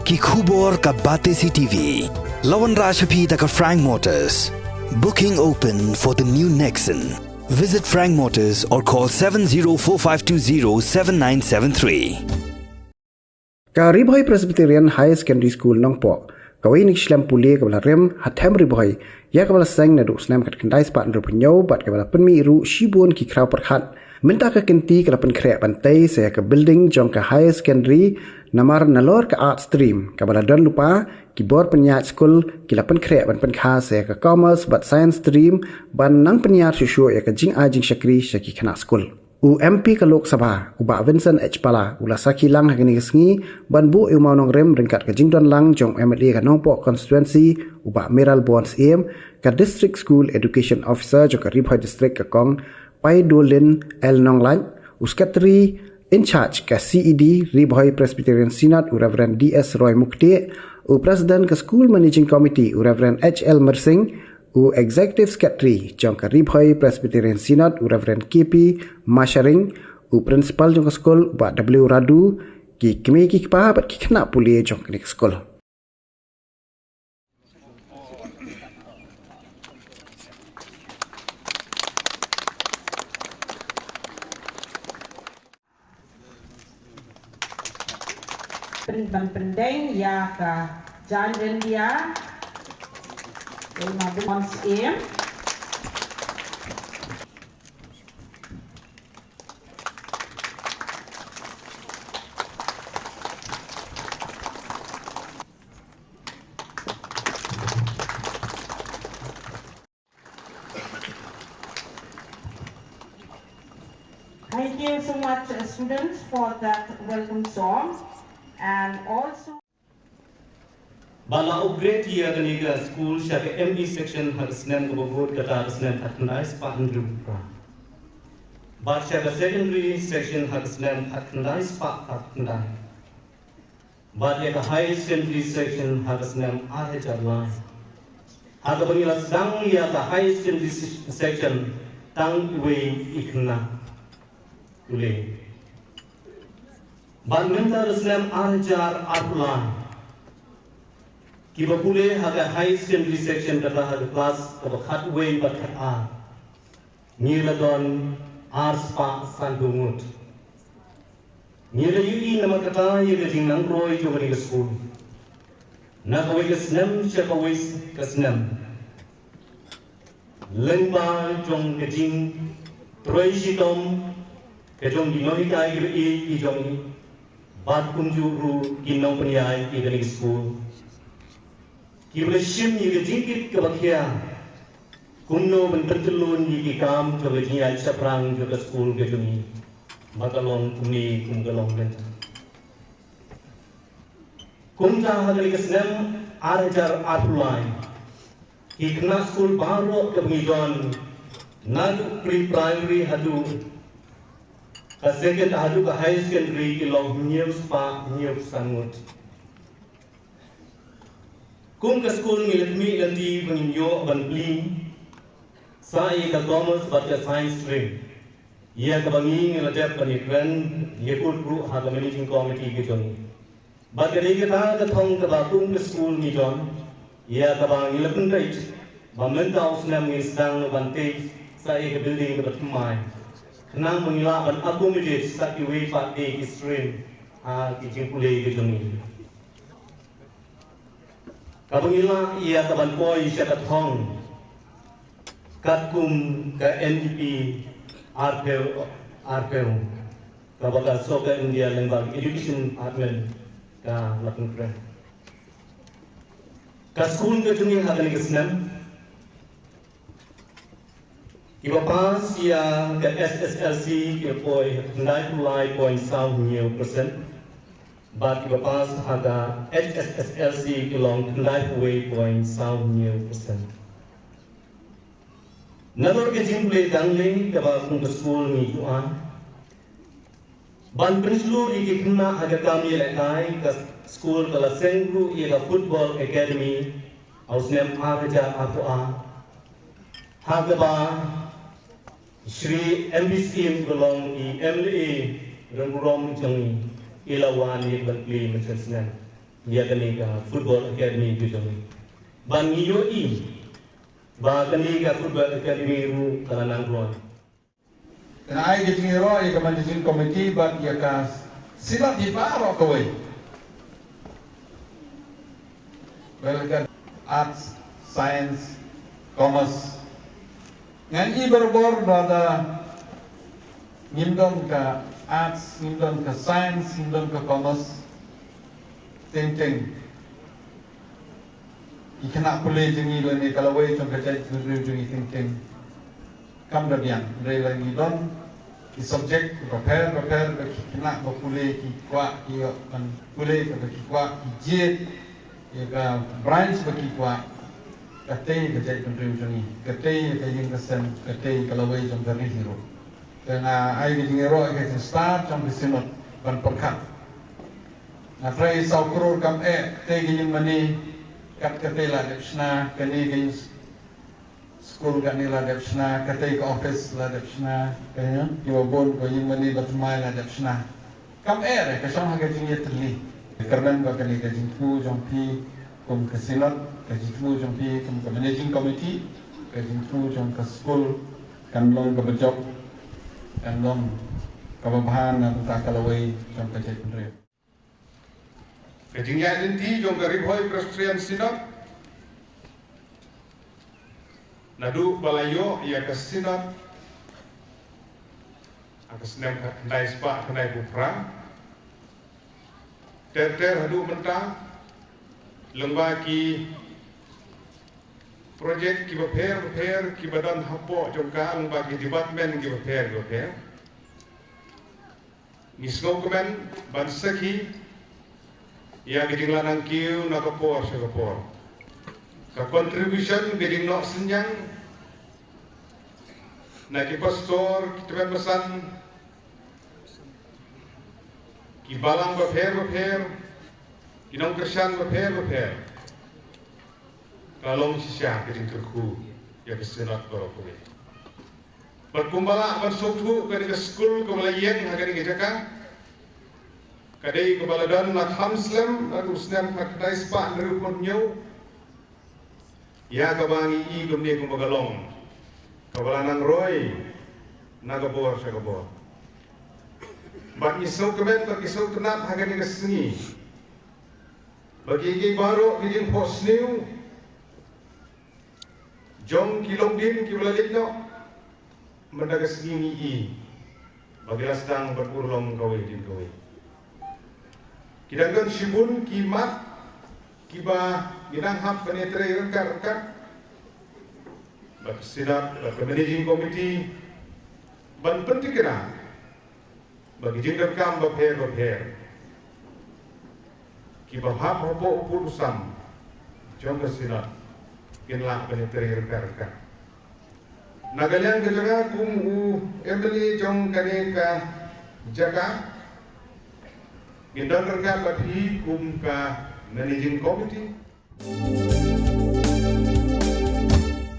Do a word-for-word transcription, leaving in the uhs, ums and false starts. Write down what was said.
Ki khubor ka Batesi T V. La wanrah sha phi da ka Frank Motors. Booking open for the new Nexon. Visit Frank Motors or call seven zero four five two zero seven nine seven three. Ka Ri Bhoi Presbyterian Higher Secondary School Nongpoh kawei na ki shlem pule kaba la rim ha Them Ri Bhoi ïa kaba la seng naduh u snem khatkhyndai spah hynriewphew hynñiew bad kaba la pynmih ruh shibun ki khraw pyrkhat. Mynta ka kynti ka la pynkhreh ban tei sa ïa ka building jong ka Higher Secondary namar nalor ka Arts Stream kaba la don lypa, ki bor pynïaid skul ki la pynkhreh ban pynkha sa ïa ka Commerce bad Science Stream ban nang pynïar shuh shuh ïa ka jingai jingshakri sha ki khynnah skul. U M P ka Lok Sabha, u Bah Vincent H Pala, u la sakhi lang ha kane ka sngi ban buh ïa u mawnongrim ryngkat ka jingdon lang jong u M L A ka Nongpoh Constituency, u Bah Mayralborn Syiem, ka District School Education Officer jong ka Ri Bhoi District ka Kong Paidolin L Nonglait, u Secretary in charge ka C E D Ri Bhoi Presbyterian Synod u Reverend D S Roy Muktieh, u President ka School Managing Committee u Reverend H L Myrsing, u Executive Secretary jong ka Ri Bhoi Presbyterian Synod u Reverend K P Masharing, u Principal jong ka skul u Bah W Radu, ki kmie ki kpa bad ki khynnah pule jong kane ka skul. Pyn-, ban pyndeng ïa ka jaiñ ryndia. Ïa ma bun syiem. Thank you so much, uh, students, for that welcome song. And also, ba la upgrade ïa kane ka school sha ka M E section ha ka snem kaba bud kata ka snem khatkhyndai spah hynriewphew. Bad sha ka secondary section ha ka snem khatkhyndai spah khatkhyndai. Bad ïa ka high secondary section ha ka snem ar hajar lai. Ha kaba ngi la sdang ïa ka high secondary se-, section tang iwei i khynnah pule. Bad mynta ka snem ar hajar arphew lai, kiba pule ha ka high secondary section kata ha ka class kaba khatwei bad khatar, ngi la don ar spah sanphew ngut. Ngi la ïohi namar kata ïa ka jingnang roi jong kane ka skul na kawei ka snem sha kawei ka snem, lyngba jong ka jingtrei shitom ka jong ki nonghikai kiba ïeit ki jong ngi bad kumjuh ruh ki nongpynïaid ïa kane ka skul. Kiba la shim ïa ka jingkit kaba khia kumno ban pyntyllun ïa ki kam jong ka jingïaid shaphrang jong ka skul ka jong ngi ba ka long kumne kum ka long mynta. Kumta ha kane ka snem ar hajar arphew lai, ki khynnah skul baroh kaba ngi don, naduh pre-primary haduh ka second haduh ka higher secondary, ki long hynñiew spah hynñiewphew san ngut. Kum ka skul ngi la khmih lynti ba ngin ïoh ban plie sa ïa ka commerce bad ka science stream, ïa kaba ngi ngi la dep ban ïakren ïakut ruh ha ka managing committee ka jong ngi. Bad ka dei kata ka thong kaba kum ka skul ngi don, ïa kaba ngi la pynbeit ba mynta u snem ngin sdang ban tei sa ïa ka building kaba thymmai, khnang ba ngin lah ban accommodate sa kiwei pat de ki stream ha ki jingpule ka jong ngi. Kaba ngi lah ïa ka ban poi sha ka thong katkum ka N E P arphew arphew, kaba ka Sorkar India lyngba ka Education Department ka la pynkhreh. Ka skul ka jong ngi ha kane ka snem, kiba pass ïa ka S S L C ki poi khyndai phew lai point saw hynñiew percent. Bad kiba pass ha ka H S S L C ki long khyndai phew wei point saw hynñiew percent. Nalor ka jingpule dang lei kaba kum ka skul ngi ju ai ban pynshlur ïa ki khynnah ha ka kam ïalehkai, ka skul ka la seng ruh ïa ka football academy ha u snem ar hajar arphew ar, ha kaba Shri M B Syiem ba long i M L A ryngrong jong ngi i la wan ïa ka ban plie mynta snem. ïa kane ka football academy jong ngi. Ban ngi ïohi ba kane ka football academy ruh ka la nang roi. Kane ka jingïaroh ïa ka managing committee bad ïa ka Synod hi baroh kawei. Bad ka arts, science, commerce. Ngan i barabor ba da ngim don ka arts, ngim don ka science, ngim don ka commerce. Teng teng ki khynnah pule jong ngi lane ka lawei jong ka jaitbynriew jong ngi teng teng kam da biang, hynrei la ngi don ki subject bapher bapher ba ki khynnah ba pule ki kwah ki ïoh ban pule, kaba ki kwah ki jied ïa ka branch ba ki kwah. Katei ka jaitbynriew jong ngi, katei ka ïing ka sem, katei ka lawei jong ka ri hi ruh. Te nga ai ka jingïaroh ïa ka jingstad jong ka Synod ban pyrkhat. Nga trei saw klur kam eh, katei ka ïing mane kat katei la dep shna, kane ka ïing skul kane la dep shna, katei ka office la dep shna, ka ïa kiba bun ka ïing mane ba thymmai la dep shna. Kam eh re, ka shong ha ka jingïatylli. Kyrmen ba kane ka jingthmu jong phi kum ka Synod, ka jingthmu jong phi kum ka managing committee, ka jingthmu jong ka skul kan long kaba jop, kan long kaba bha na bynta ka lawei jong ka jaitbynriew. Ka jingïaid lynti jong ka Ri Bhoi Presbyterian Synod naduh ba la ïoh ïa ka Synod ha ka snem khyndai spah khyndaiphew phra ter ter haduh mynta, lyngba ki project kiba pher bapher kiba don hapoh jong ka, lyngba ki department kiba pher bapher. Ngi sngewkmen ban sakhi ïa ka jinglanang kiew na ka por sha ka por, ka contribution, ka jingnoh synñiang na ki pastor, ki tymmen basan, ki balang bapher bapher, ki nongkyrshan bapher bapher. Ka long shisha ka jingkyrkhu ïa ka Synod baroh kawei. Bad kumba lah ban sngewthuh, kane ka skul kaba la ïeng ha kane ka jaka ka dei kaba la don la kham slem naduh u snem khyndai spah hynriewphew hynñiew. Ïa kaba ngi i kumne kumba ka long kaba la nang roi na ka bor sha ka bor. Bad ngi sngewkmen bad ngi sngewtynnat ha kane ka sngi ba kiei kiei baroh ki jingphohsniew jong ki longdien kiba la leit noh mynta ka sngi ngi i ba ki la sdang ban urlong kawei hadien kawei. Ki dang don shibun ki mat kiba ngi dang hap ban ïatrei ryngkat ryngkat bad ka Synod bad ka Managing Committee ban pyntikna ba ki jingdonkam bapher bapher kiba hap hapoh u pud u sam jong ka Synod kin lah ban ïatrei ryngkat ryngkat. Na ka liang ka jong nga kum u M L A jong kane ka jaka, ngin don ryngkat bad phi kum ka Managing Committee.